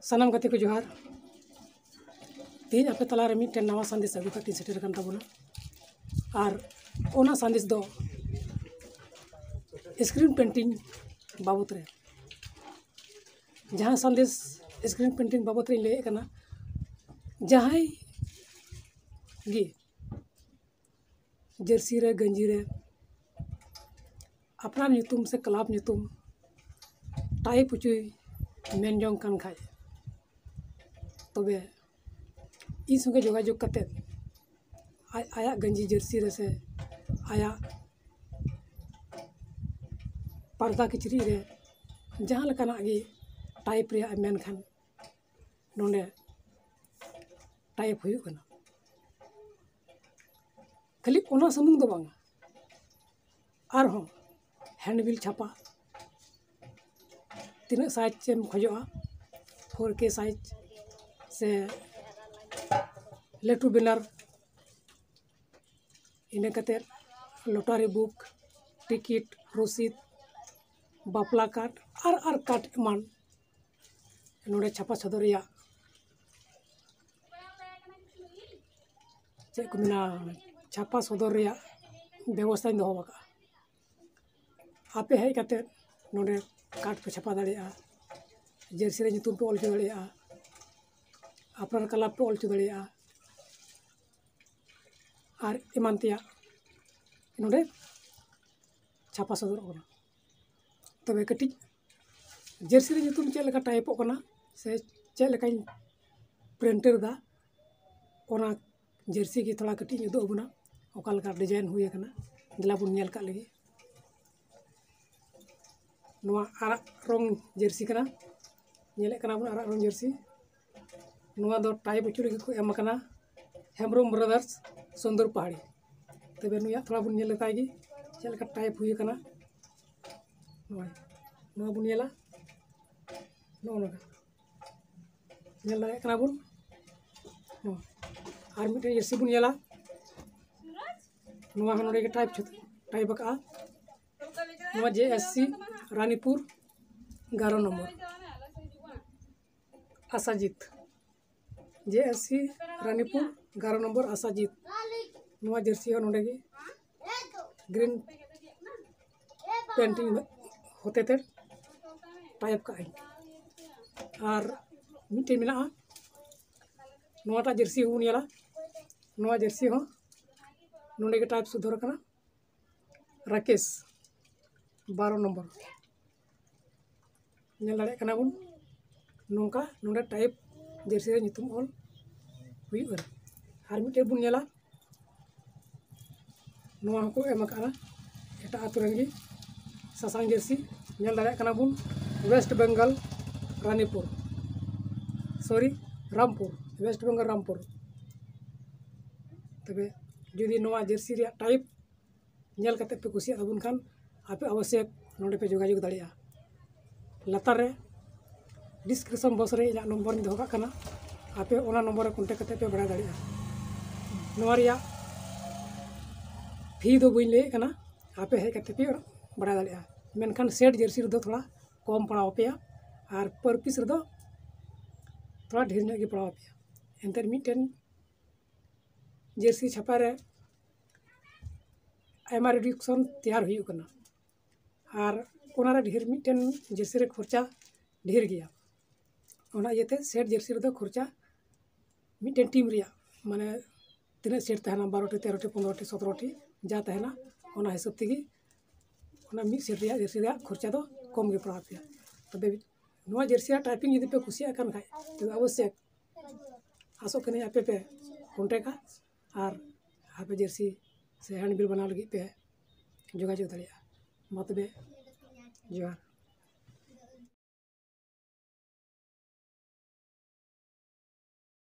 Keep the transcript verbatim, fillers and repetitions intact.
ᱥᱟᱱᱟᱢ ᱜᱟᱛᱮ ᱠᱚ ᱡᱚᱦᱟᱨ᱾ ᱛᱮᱦᱮᱧ ᱟᱯᱮ ᱛᱟᱞᱟᱨᱮ ᱢᱤᱫᱴᱮᱱ ᱱᱟᱣᱟ ᱥᱟᱸᱫᱮᱥ ᱟᱹᱜᱩ ᱠᱟᱛᱮᱧ ᱥᱮᱴᱮᱨ ᱟᱠᱟᱱ ᱛᱟᱵᱚᱱᱟ᱾ ᱟᱨ ᱚᱱᱟ ᱥᱟᱸᱫᱮᱥ ᱫᱚ screen painting ᱵᱟᱵᱚᱛ ᱨᱮ᱾ ᱡᱟᱦᱟᱸ ᱥᱟᱸᱫᱮᱥ screen painting ᱵᱟᱵᱚᱛ ᱨᱮᱧ ᱞᱟᱹᱭᱮᱫ ᱠᱟᱱᱟ, ᱡᱟᱦᱟᱸᱭ ᱜᱮ ᱡᱟᱹᱨᱥᱤ ᱨᱮ, ᱜᱟᱹᱧᱡᱤ ᱨᱮ ᱟᱯᱱᱟᱨ ᱧᱩᱛᱩᱢ ᱥᱮ ᱠᱞᱟᱵᱽ ᱧᱩᱛᱩᱢ ᱴᱟᱭᱤᱯ ᱦᱚᱪᱚᱭ ᱢᱮᱱ ᱡᱚᱝ ᱠᱟᱱ ᱠᱷᱟᱡ, ᱛᱚᱵᱮ ᱤᱧ ᱥᱚᱸᱜᱮ ᱡᱳᱜᱟᱡᱳᱜᱽ ᱠᱟᱛᱮᱫ ᱟᱡ ᱟᱭᱟᱜ ᱜᱟᱹᱧᱡᱤ ᱡᱟᱹᱨᱥᱤ ᱨᱮ ᱥᱮ ᱟᱭᱟᱜ ᱯᱟᱨᱫᱟ ᱠᱤᱪᱨᱤᱡ ᱨᱮ ᱡᱟᱦᱟᱸ ᱞᱮᱠᱟᱱᱟᱜ ᱜᱮ ᱴᱟᱭᱤᱯ ᱨᱮᱭᱟᱜ ᱮ ᱢᱮᱱ ᱠᱷᱟᱱ, ᱱᱚᱰᱮ ᱴᱟᱭᱤᱯ ᱦᱩᱭᱩᱜ ᱠᱟᱱᱟ᱾ ᱠᱷᱟᱹᱞᱤ ᱚᱱᱟ ᱥᱩᱢᱩᱝ ᱫᱚ ᱵᱟᱝᱟ, ᱟᱨᱦᱚᱸ ᱦᱮᱱᱰᱵᱤᱞ ᱪᱷᱟᱯᱟ, ᱛᱤᱱᱟᱹᱜ ᱥᱟᱭᱤᱡᱽ ᱮᱢ ᱠᱷᱚᱡᱚᱜᱼᱟ, ᱯᱷᱳᱨ ᱠᱮ ᱥᱟᱭᱤᱡᱽ ᱥᱮ ᱞᱟᱹᱴᱩ ᱵᱮᱱᱟᱨ, ᱤᱱᱟᱹ ᱠᱟᱛᱮᱫ ᱞᱚᱴᱟᱨᱤ ᱵᱩᱠ, ᱴᱤᱠᱤᱴ, ᱨᱚᱥᱤᱫ, ᱵᱟᱯᱞᱟ ᱠᱟᱨᱰ ᱟᱨ ᱟᱨ ᱠᱟᱨᱰ ᱮᱢᱟᱱ ᱱᱚᱰᱮ ᱪᱷᱟᱯᱟ ᱥᱚᱫᱚᱨ ᱨᱮᱭᱟᱜ, ᱪᱮᱫ ᱠᱚ ᱢᱮᱱᱟ, ᱪᱷᱟᱯᱟ ᱥᱚᱫᱚᱨ ᱨᱮᱭᱟᱜ ᱵᱮᱵᱚᱥᱛᱷᱟᱧ ᱫᱚᱦᱚ ᱟᱠᱟᱫᱼᱟ᱾ ᱟᱯᱮ ᱦᱮᱡ ᱠᱟᱛᱮᱫ ᱱᱚᱰᱮ ᱠᱟᱨᱰ ᱯᱮ ᱪᱷᱟᱯᱟ ᱫᱟᱲᱮᱭᱟᱜᱼᱟ, ᱡᱟᱹᱨᱥᱤ ᱨᱮ ᱧᱩᱛᱩᱢ ᱯᱮ ᱚᱞ ᱦᱚᱪᱚ ᱫᱟᱲᱮᱭᱟᱜᱼᱟ, ᱟᱯᱱᱟᱨ ᱠᱞᱟᱵᱽ ᱯᱮ ᱚᱞ ᱦᱚᱪᱚ ᱫᱟᱲᱮᱭᱟᱜᱼᱟ, ᱟᱨ ᱮᱢᱟᱱ ᱛᱮᱭᱟᱜ ᱱᱚᱰᱮ ᱪᱷᱟᱯᱟ ᱥᱚᱫᱚᱨᱚᱜ ᱠᱟᱱᱟ᱾ ᱛᱚᱵᱮ ᱠᱟᱹᱴᱤᱡ ᱡᱟᱹᱨᱥᱤ ᱨᱮ ᱧᱩᱛᱩᱢ ᱪᱮᱫ ᱞᱮᱠᱟ ᱴᱟᱭᱤᱯᱚᱜ ᱠᱟᱱᱟ ᱥᱮ ᱪᱮᱫ ᱞᱮᱠᱟᱧ ᱯᱨᱤᱱᱴᱟᱨ ᱮᱫᱟ, ᱚᱱᱟ ᱡᱟᱹᱨᱥᱤ ᱜᱮ ᱛᱷᱚᱲᱟ ᱠᱟᱹᱴᱤᱡ ᱤᱧ ᱩᱫᱩᱜ ᱟᱵᱚᱱᱟ, ᱚᱠᱟ ᱞᱮᱠᱟ ᱰᱤᱡᱟᱭᱤᱱ ᱦᱩᱭ ᱟᱠᱟᱱᱟ᱾ ᱫᱮᱞᱟ ᱵᱚᱱ ᱧᱮᱞ ᱠᱟᱜ ᱞᱮᱜᱮ᱾ ᱱᱚᱣᱟ ᱟᱨᱟᱜ ᱨᱚᱝ ᱡᱟᱹᱨᱥᱤ ᱠᱟᱱᱟ, ᱧᱮᱞᱮᱫ ᱠᱟᱱᱟ ᱵᱚᱱ ᱟᱨᱟᱜ ᱨᱚᱝ ᱡᱟᱹᱨᱥᱤ᱾ ᱱᱚᱣᱟ ᱫᱚ ᱴᱟᱭᱤᱯ ᱦᱚᱪᱚ ᱞᱟᱹᱜᱤᱫ ᱠᱚ ᱮᱢ ᱟᱠᱟᱱᱟ ᱦᱮᱢᱵᱨᱚᱢ ᱵᱨᱟᱫᱟᱨᱥ, ᱥᱩᱱᱫᱚᱨ ᱯᱟᱦᱟᱲᱤ᱾ ᱛᱚᱵᱮ ᱱᱩᱭᱟᱜ ᱛᱷᱚᱲᱟ ᱵᱚᱱ ᱧᱮᱞ ᱞᱮᱛᱟᱭ ᱜᱮ, ᱪᱮᱫ ᱞᱮᱠᱟ ᱴᱟᱭᱤᱯ ᱦᱩᱭ ᱟᱠᱟᱱᱟ᱾ ᱱᱚᱜᱼᱚᱭ ᱱᱚᱣᱟ ᱵᱚᱱ ᱧᱮᱞᱟ, ᱱᱚᱜᱼᱚ ᱱᱚᱝᱠᱟ ᱧᱮᱞ ᱫᱟᱲᱮᱭᱟᱜ ᱠᱟᱱᱟ ᱵᱚᱱ᱾ ᱱᱚᱣᱟ ᱟᱨ ᱢᱤᱫᱴᱮᱱ ᱡᱟᱹᱨᱥᱤ ᱵᱚᱱ ᱧᱮᱞᱟ, ᱱᱚᱣᱟ ᱦᱚᱸ ᱱᱚᱰᱮ ᱜᱮ ᱴᱟᱭᱤᱯ, ᱴᱟᱭᱤᱯ ᱟᱠᱟᱜᱼᱟ᱾ ᱱᱚᱣᱟ ᱡᱮ ᱮᱥ ᱥᱤ ᱨᱟᱱᱤᱯᱩᱨ ᱮᱜᱟᱨᱚ ᱱᱚᱢᱵᱚᱨ᱾ ᱟᱥᱟᱡᱤᱛ, ᱡᱮ ᱮᱥ ᱥᱤ ᱨᱟᱱᱤᱯᱩᱨ, ᱮᱜᱟᱨᱚ ᱱᱚᱢᱵᱚᱨ ᱟᱥᱟᱡᱤᱛ᱾ ᱱᱚᱣᱟ ᱡᱟᱹᱨᱥᱤ ᱦᱚᱸ ᱱᱚᱰᱮ ᱜᱮ ᱜᱨᱤᱱ ᱯᱮᱱᱴᱤᱝ ᱦᱚᱛᱮᱛᱮ ᱴᱟᱭᱤᱯ ᱠᱟᱜ ᱟᱹᱧ᱾ ᱟᱨ ᱢᱤᱫᱴᱮᱱ ᱢᱮᱱᱟᱜᱼᱟ, ᱱᱚᱣᱟᱴᱟᱜ ᱡᱟᱹᱨᱥᱤ ᱦᱚᱸᱵᱚᱱ ᱧᱮᱞᱟ᱾ ᱱᱚᱣᱟ ᱡᱟᱹᱨᱥᱤ ᱦᱚᱸ ᱱᱚᱰᱮ ᱜᱮ ᱴᱟᱭᱤᱯ ᱥᱩᱫᱷᱟᱹᱨ ᱟᱠᱟᱱᱟ, ᱨᱟᱠᱮᱥ, ᱮᱜᱟᱨᱚ ᱱᱚᱢᱵᱚᱨ᱾ ᱧᱮᱞ ᱫᱟᱲᱮᱭᱟᱜ ᱠᱟᱱᱟ ᱵᱚᱱ, ᱱᱚᱝᱠᱟ ᱱᱚᱰᱮ ᱴᱟᱭᱤᱯ ᱡᱟᱹᱨᱥᱤ ᱨᱮ ᱧᱩᱛᱩᱢ ᱚᱞ ᱦᱩᱭᱩᱜᱼᱟ᱾ ᱟᱨ ᱢᱤᱫᱴᱮᱱ ᱵᱚᱱ ᱧᱮᱞᱟ, ᱱᱚᱣᱟ ᱦᱚᱸᱠᱚ ᱮᱢ ᱟᱠᱟᱫᱼᱟ ᱮᱴᱟᱜ ᱟᱹᱛᱩ ᱨᱮᱱ ᱜᱮ, ᱥᱟᱥᱟᱝ ᱡᱟᱹᱨᱥᱤ᱾ ᱧᱮᱞ ᱫᱟᱲᱮᱭᱟᱜ ᱠᱟᱱᱟ ᱵᱚᱱ, ᱳᱭᱮᱥᱴ ᱵᱮᱝᱜᱚᱞ ᱨᱟᱱᱤᱯᱩᱨ, ᱥᱚᱨᱤ, ᱨᱟᱢᱯᱩᱨ, ᱳᱭᱮᱥᱴ ᱵᱮᱝᱜᱚᱞ ᱨᱟᱢᱯᱩᱨ᱾ ᱛᱚᱵᱮ ᱡᱩᱫᱤ ᱱᱚᱣᱟ ᱡᱟᱹᱨᱥᱤ ᱨᱮᱭᱟᱜ ᱴᱟᱭᱤᱯ ᱧᱮᱞ ᱠᱟᱛᱮ ᱯᱮ ᱠᱩᱥᱤᱭᱟᱜ ᱛᱟᱵᱚᱱ ᱠᱷᱟᱱ, ᱟᱯᱮ ᱚᱵᱚᱥᱥᱳᱭ ᱱᱚᱰᱮ ᱯᱮ ᱡᱳᱜᱟᱡᱳᱜᱽ ᱫᱟᱲᱮᱭᱟᱜᱼᱟ᱾ ᱞᱟᱛᱟᱨ ᱨᱮ ᱰᱤᱥᱠᱨᱤᱯᱥᱚᱱ ᱵᱚᱠᱥ ᱨᱮ ᱤᱧᱟᱹᱜ ᱱᱚᱢᱵᱚᱨ ᱤᱧ ᱫᱚᱦᱚ ᱠᱟᱜ ᱠᱟᱱᱟ, ᱟᱯᱮ ᱚᱱᱟ ᱱᱚᱢᱵᱚᱨ ᱨᱮ ᱠᱚᱱᱴᱮᱠᱴ ᱠᱟᱛᱮ ᱯᱮ ᱵᱟᱲᱟᱭ ᱫᱟᱲᱮᱭᱟᱜᱼᱟ᱾ ᱱᱚᱣᱟ ᱨᱮᱭᱟᱜ ᱯᱷᱤ ᱫᱚ ᱵᱟᱹᱧ ᱞᱟᱹᱭᱮᱫ ᱠᱟᱱᱟ, ᱟᱯᱮ ᱦᱮᱡ ᱠᱟᱛᱮ ᱯᱮ ᱵᱟᱲᱟᱭ ᱫᱟᱲᱮᱭᱟᱜᱼᱟ᱾ ᱢᱮᱱᱠᱷᱟᱱ ᱥᱮᱴ ᱡᱟᱹᱨᱥᱤ ᱨᱮᱫᱚ ᱛᱷᱚᱲᱟ ᱠᱚᱢ ᱯᱟᱲᱟᱣ ᱟᱯᱮᱭᱟ ᱟᱨ ᱯᱟᱨ ᱯᱤᱥ ᱨᱮᱫᱚ ᱛᱷᱚᱲᱟ ᱰᱷᱮᱨ ᱧᱚᱜ ᱜᱮ ᱯᱟᱲᱟᱣ ᱟᱯᱮᱭᱟ᱾ ᱮᱱᱛᱮᱫ ᱢᱤᱫᱴᱮᱱ ᱡᱟᱹᱨᱥᱤ ᱪᱷᱟᱯᱟ ᱨᱮ ᱟᱭᱢᱟ ᱨᱤᱰᱟᱠᱥᱚᱱ ᱛᱮᱭᱟᱨ ᱦᱩᱭᱩᱜ ᱠᱟᱱᱟ, ᱟᱨ ᱚᱱᱟᱨᱮ ᱰᱷᱮᱨ, ᱢᱤᱫᱴᱮᱱ ᱡᱟᱹᱨᱥᱤ ᱨᱮ ᱠᱷᱚᱨᱪᱟ ᱰᱷᱮᱨ ᱜᱮᱭᱟ᱾ ᱚᱱᱟ ᱤᱭᱟᱹᱛᱮ ᱥᱮᱴ ᱡᱟᱹᱨᱥᱤ ᱨᱮᱫᱚ ᱠᱷᱚᱨᱪᱟ ᱢᱤᱫᱴᱮᱱ ᱴᱤᱢ ᱨᱮᱭᱟᱜ, ᱢᱟᱱᱮ ᱛᱤᱱᱟᱹᱜ ᱥᱮᱴ ᱛᱟᱦᱮᱱᱟ, ᱵᱟᱨᱚᱴᱤ, ᱛᱮᱨᱚᱴᱤ, ᱯᱚᱱᱨᱚᱴᱤ, ᱥᱚᱛᱨᱚᱴᱤ ᱡᱟ ᱛᱟᱦᱮᱱᱟ, ᱚᱱᱟ ᱦᱤᱥᱟᱹᱵ ᱛᱮᱜᱮ ᱚᱱᱟ ᱢᱤᱫ ᱥᱮᱴ ᱨᱮᱭᱟᱜ ᱡᱟᱹᱨᱥᱤ ᱨᱮᱭᱟᱜ ᱠᱷᱚᱨᱪᱟ ᱫᱚ ᱠᱚᱢ ᱜᱮ ᱯᱟᱲᱟᱣ ᱟᱯᱮᱭᱟ᱾ ᱛᱚᱵᱮ ᱱᱚᱣᱟ ᱡᱟᱹᱨᱥᱤ ᱨᱮᱭᱟᱜ ᱴᱟᱭᱯᱤᱝ ᱡᱩᱫᱤ ᱯᱮ ᱠᱩᱥᱤᱭᱟᱜ ᱠᱟᱱ ᱠᱷᱟᱡ, ᱛᱚᱵᱮ ᱚᱵᱚᱥᱥᱳᱭ ᱟᱥᱚᱜ ᱠᱟᱹᱱᱟᱹᱧ ᱟᱯᱮ ᱯᱮ ᱠᱚᱱᱴᱮᱠᱟ ᱟᱨ ᱟᱯᱮ ᱡᱟᱹᱨᱥᱤ ᱥᱮ ᱦᱮᱱᱰᱵᱤᱞ ᱵᱮᱱᱟᱣ ᱞᱟᱹᱜᱤᱫ ᱯᱮ ᱡᱳᱜᱟᱡᱳᱜᱽ ᱫᱟᱲᱮᱭᱟᱜᱼᱟ᱾ ᱢᱟ ᱛᱚᱵᱮ, ᱡᱚᱦᱟᱨ᱾